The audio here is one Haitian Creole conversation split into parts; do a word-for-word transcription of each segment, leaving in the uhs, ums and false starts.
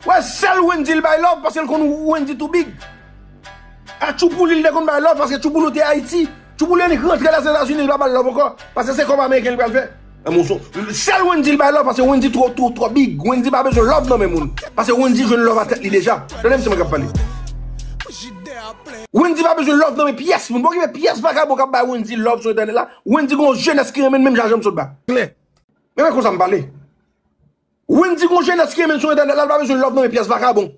Wè, sèl Wendyy l bay love paske l konn Wendyy too big. A Tchoupouli l te konn bay love paske Tchoupouli te Ayiti. Tchoupouli annik rantre Lèzetazini, li pa ba l love ankò. Paske se kòb ameriken li pral fè. Sèl Wendyy l bay love paske Wendyy twò, twò, twò big. Wendyy pa bezwen love nan men moun. Paske Wendyy jwenn love a tèt li deja. Tande misye mwen k ap pale. Wendyy pa bezwen love nan men pyès moun. Bon, ki fè pyès vagabon k ap bay Wendyy love sou entènèt la. Wendyy gon jenès ki renmen l menm jan Jean Sotba. Klè. Men men konsa m pale. Wendyy gon jenès ki renmen l sou entènèt la, l pa bezwen love nan men pyès vagabon.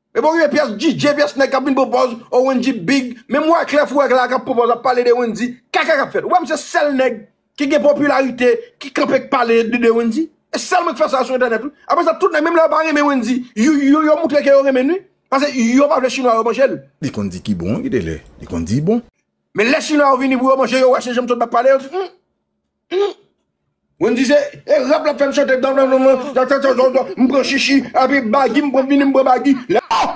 E bon, gen pyès D J, pyès nèg k ap vin pran pòz, o Wendyy big. Menm Wyclef, Wyclef la k ap pran pòz, ap pale de Wendyy. Kaka k ap fèt. Ou wè m se sèl nèg ki gen popilarite, ki kanpe k pale de, de Wendyy. E sèl mwen k fè sa sou entènèt, wi. Apre sa, tout nèg, menm lè yo pa renmen Wendyy, yo, yo, yo moutre ke yo renmen l, wi. Paske yo pa vle chinwa yo manje l. Li konn di ki bon, ki te lè. Li konn di bon. Men lè chinwa yo vini pou yo manje, yo wè se Jean Sotba ap pale, yo di, hmm, hmm. Wendyy se, e rap l ap fè m chante, dan, dan, dan, dan, dan, dan, dan, m pran chichi, epi bagi, m pran vini, m pran bagi. Lè, oh!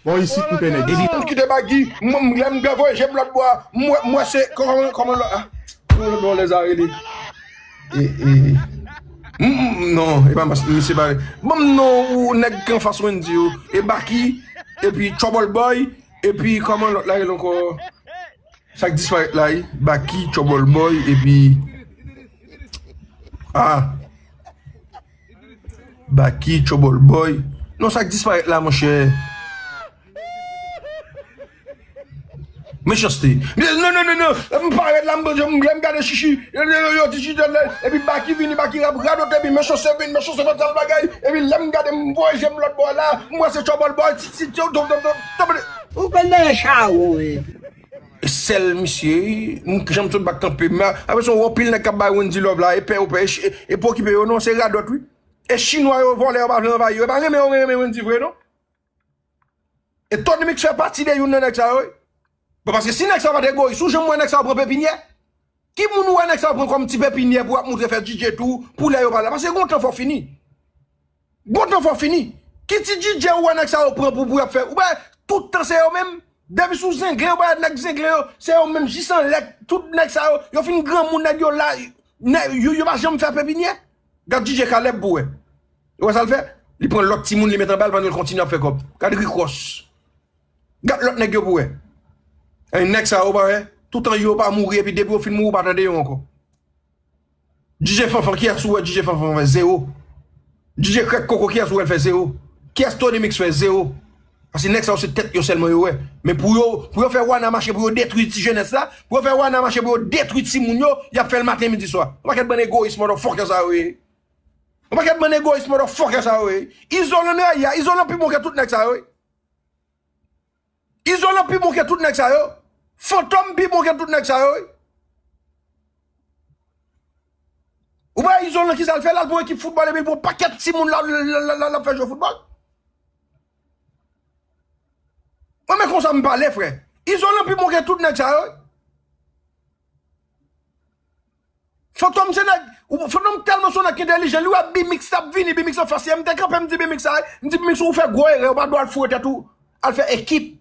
Bon, isit, m pè nèg isit. M kite bagi, m, m, lè m voye je m lòt bò a, m wè, m wè se, kòman, kòman lòt, ah, kòman lòt bò lèzare li. E, e, m, m, non, e pa mas, misye pa, ban m non, ou nèg ki anfas Wendyy yo, e Baky, epi Trouble Boy, epi kòman lòt la rele ankò? Sa k disparèt la, wi. Baky, Trouble Boy, epi. Ah. Baky, Trouble Boy. Non, sa k disparèt la, monchè. Mechanste. Non, non, non, non. M parèt la, m, m, lè m gade chichi. Yo, yo, yo, yo, chichi, epi Baky vini, Baky rap, radote, epi Mechanste vin, Mechanste fè sal bagay. Epi lè m gade, m voye je m lòt bò la. M wè se Trouble Boy. Ti, ti, ti, Ou konn nan chawon, wi. Sèl misye, wi. M janm sot bak kanpe. Men, apre se yon pil nèg k ap bay Wendyy love la, e pè yo pè, e, e, e pa okipe yo non, se radòt, wi. E chinwa yo, vòlè yo pa vle anvayi yo. E pa renmen yo renmen Wendyy vre, non. E Tony Mix fè pati de youn nan nèg sa yo, wi. Bon, paske si nèg sa pa t egoyis, ou janm wè nèg sa yo pran pepinyè? Ki moun ou wè nèg sa yo pran kòm ti pepinyè pou ap moutre fè D J tou, pou lè yo pa la? Paske gon tan fò fini. Gon tan fò fini. Ki ti D J ou wè nèg sa yo pran pou, pou y ap fè? Ou wè, tout tan se yo menm. Depi sou Zenglen, ou wè nèg Zenglen yo, se yo menm jis anlè. Tout nèg sa yo, yo fin granmoun, nèg yo la, nèg, yo, yo pa janm fè pepinyè. Gad D J Caleb pou wè. Ou wè sa l fè? Li pran lòt timoun, li met anba l pandan l kontinye ap fè kòb. Gad Rick Ross. Gad lòt nèg yo pou wè. Ay, nèg sa yo pa wè. Toutan yo pa mouri, epi depi yo fin mouri, ou pa tande yo ankò. D J Fanfan, kiyès ou wè D J Fanfan fè? Zewo. D J Krèk Koko, kiyès ou wè l fè? Zewo. Kiyès Tony Mix fè? Zewo. Paske nèg sa yo se tèt yo sèlman yo wè. Men pou yo, pou yo fè Wana mache, pou yo detwi ti jenès la, pou yo fè Wana mache, pou yo detwi timoun yo, y ap fè l maten, midi, swa. Yon pakèt bann egoyis, motherfucker sa yo ye. Yon pakèt bann egoyis, motherfucker sa yo ye. Izolan nan ya, Izolan pi bon ke tout nèg sa yo ye. Izolan pi bon ke tout nèg sa yo. Fantom pi bon ke tout nèg sa yo, wi. Ou pa Izolan ki sa l fè la, l pran ekip foutbòl epi l pran pakèt timoun la, la, la, la, la, l ap fè jwe foutbòl. Mwen, men konsa m pale, frè. Izolan pi bon ke tout nèg sa yo, wi. Fantom se nèg, ou, Fantom tèlman se yon nèg ki entèlijan, li wè B-Mix t ap vini, B-Mix anfas li, m te kanpe, m di B-Mix sa, m di B-Mix ou fè gwo erè, ou pa dwe al foure tèt ou, al fè ekip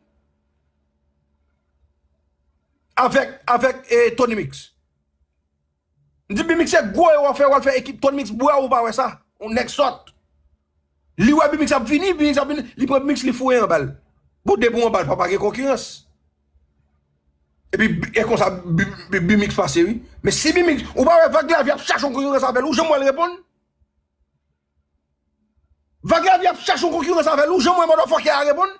avèk, avèk, eh, Tony Mix. M di B-Mix se gwo erè w fè, w al fè ekip Tony Mix, bwè ou pa wè sa, yon nèg sòt. Li wè B-Mix ap vini, B-Mix ap vini, li pran B-Mix, li foure anba l. Bon, depi w anba l, papa, gen konkirans. Epi, e konsa, B-, B-, B-Mix pase, wi. Men si B-Mix, ou pa wè Vag Lavi ap chache yon konkirans avè l, ou janm wè l reponn? Vag Lavi ap chache yon konkirans avè l, ou janm wè motherfucker a reponn?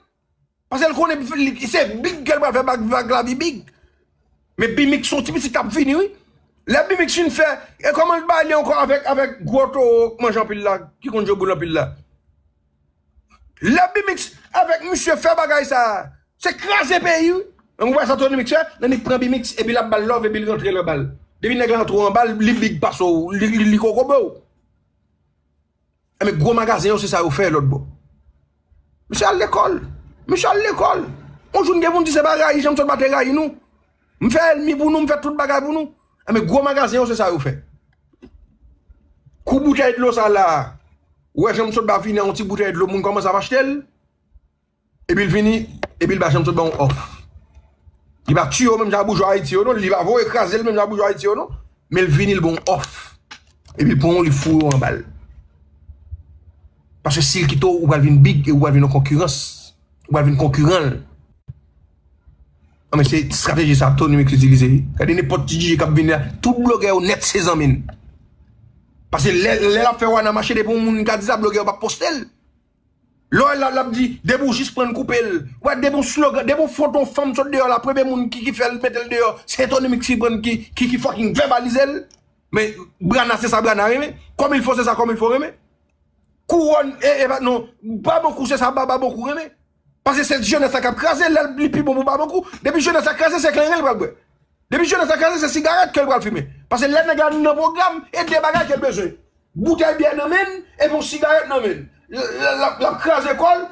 Paske l konnen li, se big ke l pral fè, Vag, Vag Lavi big. Men B-Mix se yon ti pitit k ap vini, wi. Lè B-Mix fin fè, e kòman l bay li ankò avèk, avèk gwo towo k manje anpil la, ki konn jwe boul anpil la? Lè B-Mix avèk misye fè bagay sa, se kraze peyi, wi. Men ou wè sa Tony Mix fè? Annik pran B-Mix, epi l ap ba l love, epi l rantre l anba l. Depi nèg la rantre w anba l, li big pase w, li, li, li kokobe w. Enben, gwo magazen yo, se sa yo fè lòt bò. Misye al lekòl. Misye al lekòl. Yon jou n gen pou n di se pa rayi, Jean Sotba te rayi nou. M fè ènmi pou nou, m fè tout bagay pou nou. Enben, gwo magazen yo, se sa yo fè. Kou boutèy dlo sa la, ou wè Jean Sotba vini ak yon ti boutèy dlo, moun kòmanse ap achte l. Epi l vini, epi l pa janm sot ba yon òf. Li pa tiye w menm jan boujwa Ayiti yo non, li pa voye kraze l menm jan boujwa Ayiti yo non. Men l vini, l ba w yon òf. Epi l pran w, li foure w anba l. Paske si l kite w, ou pral vin big e ou pral vin yon konkirans. Ou pral vin konkiran l. An, men se estrateji sa Tony Mix itilize wi. Gade nenpòt ti D J k ap vin la, tout blogè yo nèt se zanmi n. Paske lè, lè l ap fè wana mache, depi yon moun ka di sa, blogè yo p ap poste l. Lè w wè l la, l ap di, depi w jis pran n koupe l. Ou wè, depi yon slogan, depi yon foto yon fanm sot deyò la, premye moun ki, ki fè l mete l deyò, se Tony Mix ki pran ki, ki, ki fucking vèbalize l. Men, Brana, se sa Brana renmen. Comme il faut, se sa comme il faut renmen. Kouwòn, e, e, pa, non, Babankou, se sa Ba-, Babankou renmen. Paske se jenès la k ap kraze, lè li pi bon pou Babankou. Depi jenès la kraze, se kleren l pral bwè. Depi jenès la kraze, se sigarèt ke l pral fimen. Paske lè nèg la nan pwogram, e de bagay ke l bezwen. Boutèy byè nan men l, epi yon sigarèt nan men l. L, l, l ap, l ap kraze kò l.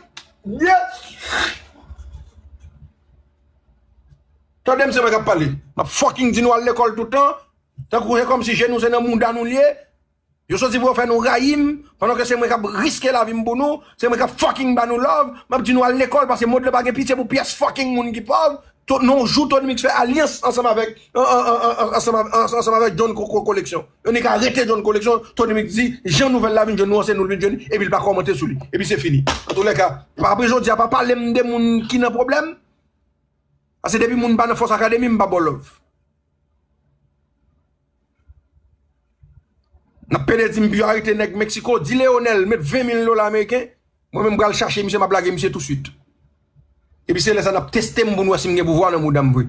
Byen. Tande m, se mwen k ap pale. M ap fucking di nou al lekòl tout tan. Tankou se kòmsi je nou se nan mouda nou l ye. Yo soti pou yo fè nou rayi m, pandan ke se mwen k ap riske lavi m pou nou, se mwen k ap fucking ba nou love, m ap di nou al lekòl, paske mond lan pa gen pitye pou pyès fucking moun ki pòv. To-, nan yon jou, Tony Mix fè alyans ansanm avèk, an, an, an, an, ansanm avè-, ansanm avèk John Ko-, Ko-, Koleksyon. Yo nik arete John Koleksyon, Tony Mix di, jan nouvèl la vin jwenn nou an, se nou l vin jwenn, epi l pa kòmante sou li. Epi se fini. Antouka, apre jodi a, pa pale m de moun ki nan pwoblèm, paske depi moun pa nan Fòs Akademi, m pa ba w love. N ap pede di m pou yo arete nèg Meksiko, di Leonel met ven mil dola ameriken, mwen menm m pral chache misye, m ap lage misye touswit. Epi se lè sa n ap teste m pou n wè si m gen pouvwa nan mouda m vre.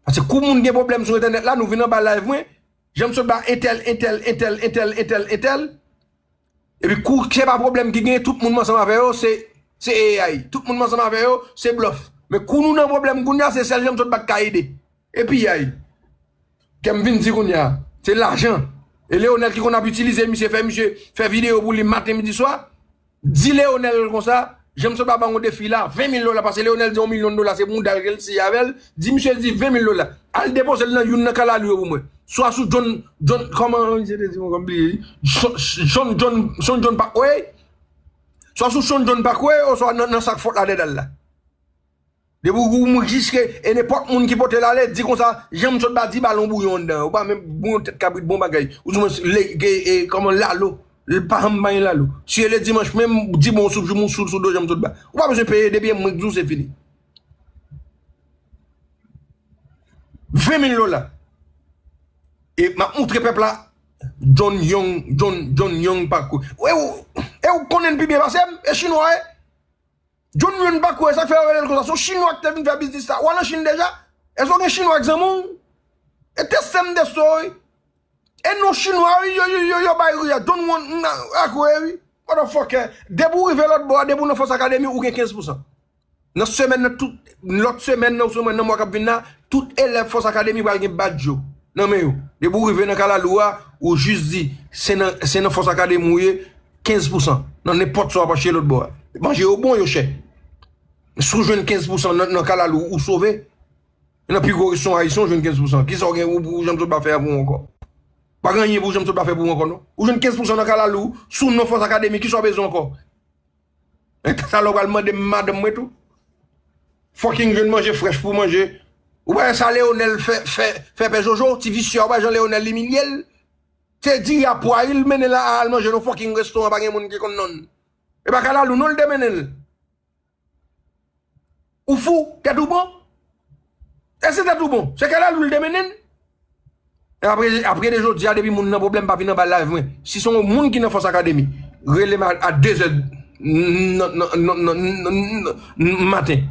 Paske kou moun gen pwoblèm sou entènèt la, nou vin anba live mwen, jan m sot ba entèl, entèl, entèl, entèl, entèl, entèl, epi kou se pa pwoblèm ki genyen, tout moun m ansanm avè yo, se, se A I. Tout moun m ansanm avè yo, se blòf. Men kou nou nan pwoblèm kounye a, se sèl jan m sot bat ka ede. Epi ay. Kè m vin di kounye a, se lajan. E Leonel ki konn ap itilize misye, fè misye fè videyo pou li maten, midi, swa. Di Leonel konsa, jan m sot ba ban yon defi la, ven mil dola, paske Leonel di yon milyon dola, se mouda l ke l siye avè l. Di misye di ven mil dola. Al depoze l nan youn nan kalalou yo pou mwen. Swa sou John, John, kòman misye te di mwen, m bliye. Son, Son John, Son John Parkway. Swa sou Son John Parkway, oswa nan, nan sa k fòt la dèdal la. Depi ou, ou jiske, e nenpòt moun ki pote l ale, di konsa, jan m sot ba di balon bouyon anndan. Ou pa menm bouyon tèt kabrit, bon bagay. Ou di mwen, le, ke, e, kòman lalo. L pa janm pa gen lalo. Si e le dimanch menm, di bon, sou, sou, sou, sou do jan m sot ba. Ou pa bezwen peye, depi mwen k di w, se fini. Ven mil dola. E m ap moutre pèp la, John Young, John, John Young pa kou. E ou, e ou konnen l pi byen pase m, e chinwa, e. John Young pa kou, e sa k fè yo rele l konsa. Se yon chinwa ki te vin fè biznis sa. Ou al an Chin deja? Èske w gen chinwa k zanmi w? E teste m teste w, wi. E non chinwa, wi, yo, yo, yo, yo bay ri a. John Young, m, a, a kou, e, wi. Motherfucker. Depi w rive lòt bò a, depi w nan Fòs Akademi, ou gen kenz pousan. Nan semèn nan, tout, lòt semèn nan, ou semèn nan, mwa k ap vin la, tout elèv Fòs Akademi pral gen badj yo nan men yo. Depi w rive nan kalalou a, ou jis di, se nan, se nan Fòs Akademi ou ye, kenz pousan. Nan nenpòt sa w ap achte lòt bò a. Manje yo bon, yo chè. Si w jwenn kenz pousan nan, nan kalalou, ou sove. Nan pi gwo restoran ayisyen, ou jwenn kenz pousan. Kisa w gen ou, pou jan m sot ba fè a pou ou ankò? Pa gen anyen pou jan m sot ba fè pou ou ankò, non. Ou jwenn kenz pousan nan kalalou, sou non Fòs Akademi, kisa w bezwen ankò? Talè w pral mande m madanm mwen tou. Fucking jwenn manje frèch pou manje. Ou pa wè sa Leonel fè, fè, fè pè Jojo, ti visye a, ou pa wè jan Leonel imilye l? Se diri a pwa wi l mennen l a al manje nan fucking restoran, pa gen moun ki konn non l. E pa kalalou non l te mennen l. Ou fou, tèt ou bon? E se tèt ou bon, se kalalou l te mennen l. E apre, apre de jodi a, depi moun nan pwoblèm, pa vin anba live mwen. Si se yon moun ki nan Fòs Akademi, rele m a, a de zè nan, nan, nan, nan, nan, nan, nan maten.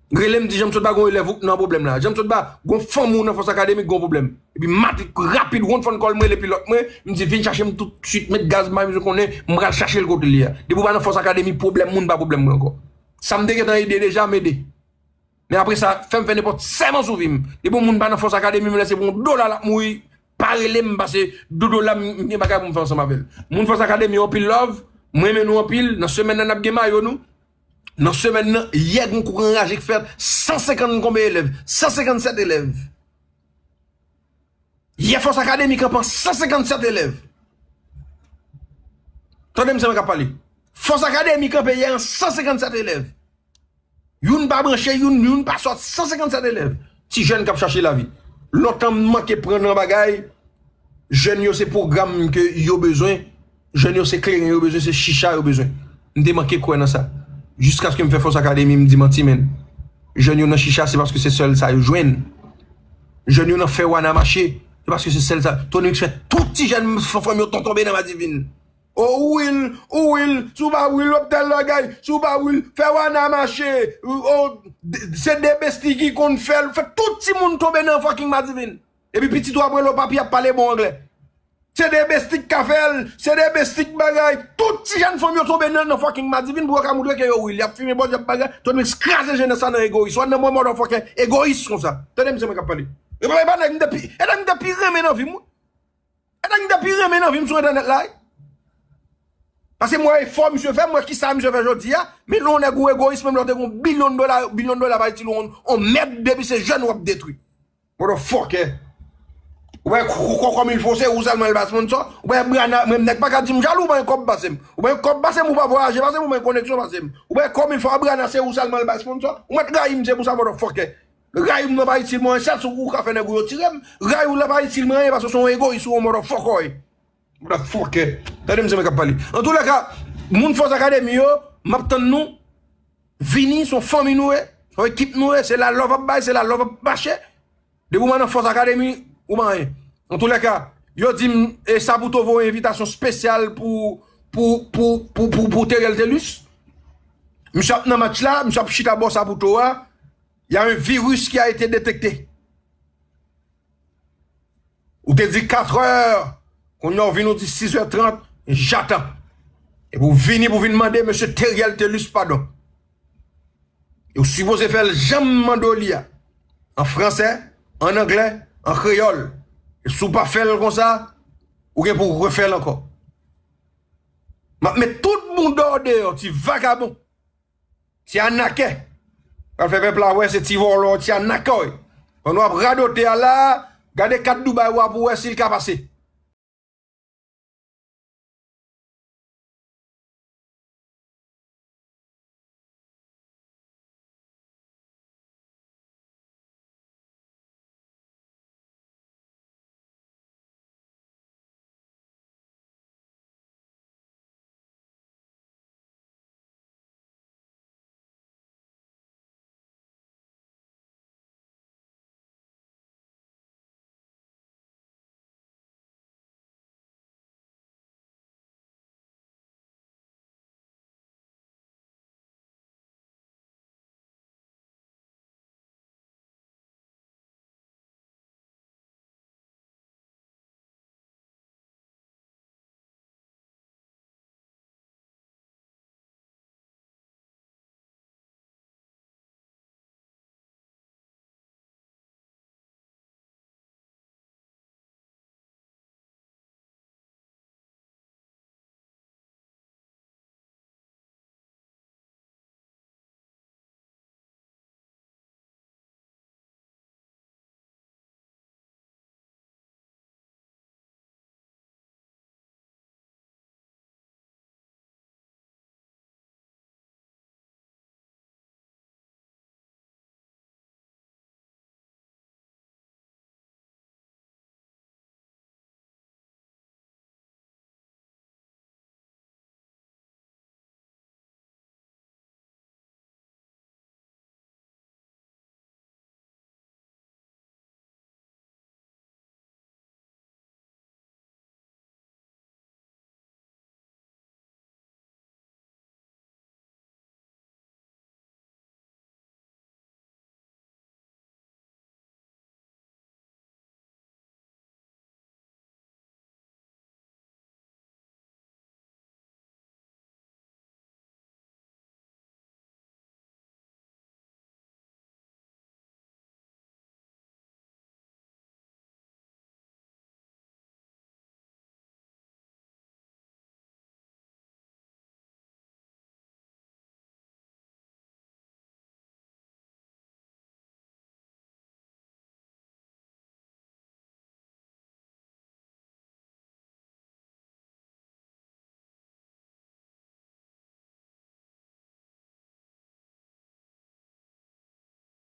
Rele m, di jan m sot ba gon elèv ou nan pwoblèm la. Jan m sot ba gon fanm ou nan Fòs Akademi gon pwoblèm. Epi maten, rapid, one phone call, m rele pilòt mwen, m di vin chache m toutswit, met gaz, bay m konnen, m pral chache l kote l ye a. Depi w pa nan Fòs Akademi, pwoblèm moun pa pwoblèm mwen ankò. Sa m te gentan ede deja, m ede. Men apre sa, fè m fè nenpòt sèman sou vi m. Depi yon moun pa nan Fòs Akademi, menm lè se pou yon dola l ap mouri, pa rele m, paske de dola m, m gen bagay pou m fè ansanm avè l. Moun Fòs Akademi, anpil love, m renmen nou anpil. Nan semèn nan, n ap gen mayo nou. Nan semèn nan, yè gen yon kou anraje k fèt, san senkant konbyen elèv? San senkannsèt elèv. Yè Fòs Akademi kanpe an san senkannsèt elèv. Tande m, se mwen k ap pale. Fòs Akademi kanpe yè an san senkannsèt elèv. Youn pa branche, youn, youn pa sòt, san senkannsèt elèv. Ti jèn k ap chache lavi. Lontan m manke pran nan bagay, jèn yo se pwogram ke yo bezwen. Jèn yo se kleren yo bezwen, se chicha yo bezwen. M te manke kwè nan sa. Jiskaske m fè Fòs Akademi, m di manti, menn. Jèn yo nan chicha, se paske se sèl sa yo jwenn. Jèn yo nan fè wana mache, se paske se sèl sa. Tony Mix fè tout ti jèn fanm yo tonbe nan madivin. O, ou wil, ou wil, si w pa wil, w ap tèl bagay, si w pa wil, fè wana mache, o, se de besti ki konn fè l, fè tout timoun tonbe nan fucking madivin. Epi pitit ou ap rele w papi ap pale bon anglè. Se de besti k ka fè l, se de besti k bagay. Tout ti jèn fanm yo tonbe nan, nan fucking madivin pou yo ka moutre ke yo wil. Y ap fimen bòz, y ap bagay. Tony Mix kraze jenès sa nan egoyis. Ou nan mwen motherfucker egoyis konsa. Tande misye mwen k ap pale. E pa, e pa nèg m te pi, e nèg m te pi renmen nan vi m. E nèg m te pi renmen nan vi m sou entènèt la, wi. Paske m wè efò misye fè, m wè kisa misye fè jodi a. Men lè yon nèg ou egoyis, menm lè w te gen yon bilyon dola, bilyon dola pa itil ou yon, yon mèd depi se jèn w ap detwi. Motherfucker. Ou wè kòkòm il fo se ou sèlman l ba sponsor. Ou wè Brana, menm nèg pa ka di m jalou, ou pa gen kòb pase m. Ou pa gen kòb pase m, ou pa vwayaje pase m, ou pa gen koneksyon pase m. Ou wè kòm il fo a Brana se ou sèlman l ba sponsor. Ou mèt rayi m, se pou sa motherfucker. Rayi m nan pa itil mwen, sèl sou ou ka fè nèg ou yo tire m. Rayi w la pa itil mwen, paske se yon egoyis ou yon motherfucker. Motherfucker. Tande misye mwen k ap pale. Antoulèka, moun Fòs Akademi yo, m ap tann nou. Vini, se yon fanmi nou ye, se yon ekip nou ye, se la love ap bay, se la love ap mache. Depi w pa nan Fòs Akademi, ou pa anyen. Antoulèka, yo di m, e Saputo voye envitasyon espesyal pou, pou, pou, pou, pou, pou Theriel Thelus. Misye ap nan match la, misye ap chita bò Saputo a. Il y a un virus qui a été détecté. Ou te di katrè, kounye a w vin ou di sizè trant, j'attends. Epi w vini pou vin mande mesye Theriel Thelus padon. E w sipoze fè l jan m mande w li a. An fransè, an anglè, an kreyòl. E si w pa fè l konsa, ou gen pou w refè l ankò. M ap met tout moun dèyè w deyò, ti vagabon. Ti anakè. Pral fè pèp la wè se ti vòlò, ti anakè w ye. Pandan w ap radote a la, gade kat Dubai ou a pou w wè si l ka pase.